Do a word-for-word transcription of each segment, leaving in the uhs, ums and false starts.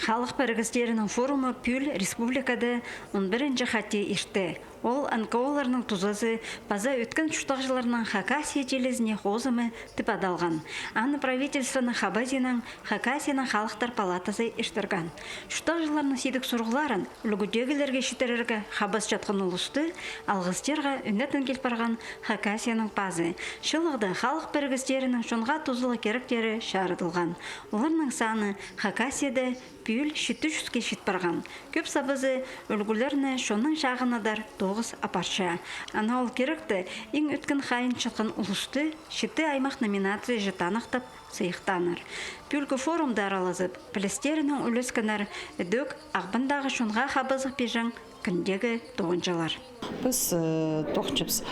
Халых пірігістерінің форумы пӱӱл республикада он пірінҷі хати иртті. Ол Н К О-ларның тузазы паза ӧткін чуртағҷыларның Хакасия чилізіне хозымы тіп адалған. Аны правительствоның хабазиинаң Хакасияның халыхтар палатазы иртірген. Чуртағҷыларның сидік сурығларын ӱлгӱдегілерге читірерге хабасчатхан улусты алғыстирға ӱнетін кил парған Хакасияның пазы. Чылығда халых пірігістерінің чонға тузалығ киректері чарыдылған. Оларның саны Хакасияда пӱӱл читі чӱске чит парған. Кӧп сабазы ӱлгӱлерні чонның чағынадар тоғыс апарча. Ана ол киректі иң ӧткін хайынчатхан улусты читі аймах номинациязы танахтап сыйыхтааннар. Пӱӱлгі форумда аралазып, пілістерінең ӱлескеннер ідӧк Ағбандағы чонға хабазығ пирҷең кіндегі тоғынҷылар. Піс, э, тоғынчабыс,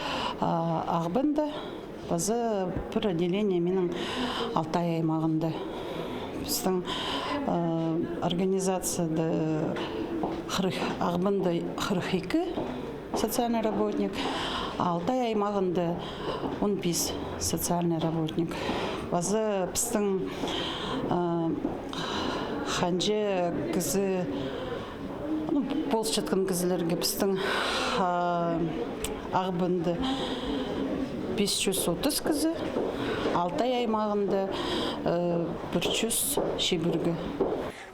а, Ағбанда, паза пір отделение минің Алтай аймағында. Пістің, э, организацияда хырых, Ағбанда хырых ікі социальный работник, а Алтай аймағында он пис социальный работник. Паза пістің, э, ханҷа кізі, ну, полысчатхан кізілерге пістің, а, Ағбанда пис чӱс отыс кізі, Алтай аймағында, э, пір чӱс чибіргі.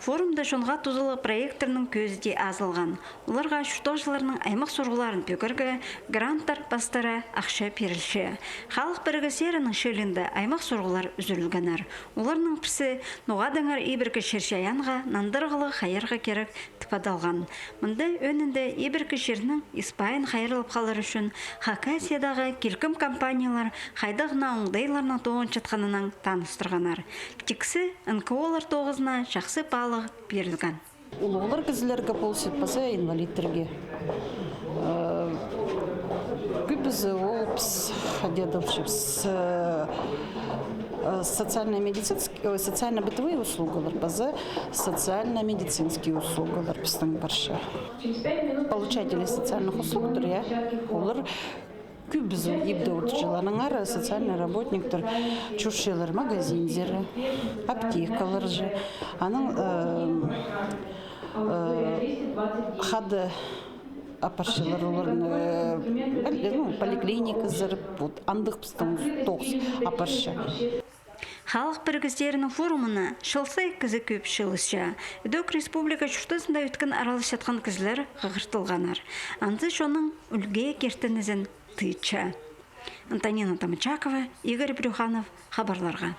Форумда чонға тузалығ проекттернің кӧзі дее азылған. Оларға чуртағҷыларның аймах сурығларын пӧгерге гранттар пастыра ахча пирілче. Халых пірігістерінің чыылиинда аймах сурығлар ӱзӱрілгеннер. Оларның пірсі «Ноға адаңар ибіркі чир-чайаанға нандырығлығ хайарға кирек» тіп адалған. Мында ӧӧнінде ибіркі чирнің ис-пайын хайраллап халар ӱчӱн Хакасиядағы килкім компаниялар хайдағ на оңдайларны тоғынчатханынаң таныстырғаннар. Тиксі Н К О-лар тоғызына чахсы паалағ пирілген. Улуғлар кізілерге полысча, паза инвалидтерге. Э, кӧбізі ол піс хайди адалчабыс, э, э, социально-медицинский, ой, социально-бытовые услугалар, паза социально-медицинские услугалар пістің парча. Получатели социальных услуг, я, олар кӧбізі ибде одырчалар. Аннаңар социальный работниктер чӧрчелер магазинзер, аптекаларҷа. Анаң, э, э, хада апарчалар оларны, э, поли-, ну, поликлиниказар, вот, андағ пістің тоғыс апарча. Халых пірігістерінің форумына чыл сай кізі кӧп чыылысча. Ідӧк республика чуртазында ӧткін араласчатхан кізілер хығыртылғаннар. Анзы чонның ӱлгӱ киртінізін тыытча. Антонина Томочакова, Игорь Брюханов, хабарларға.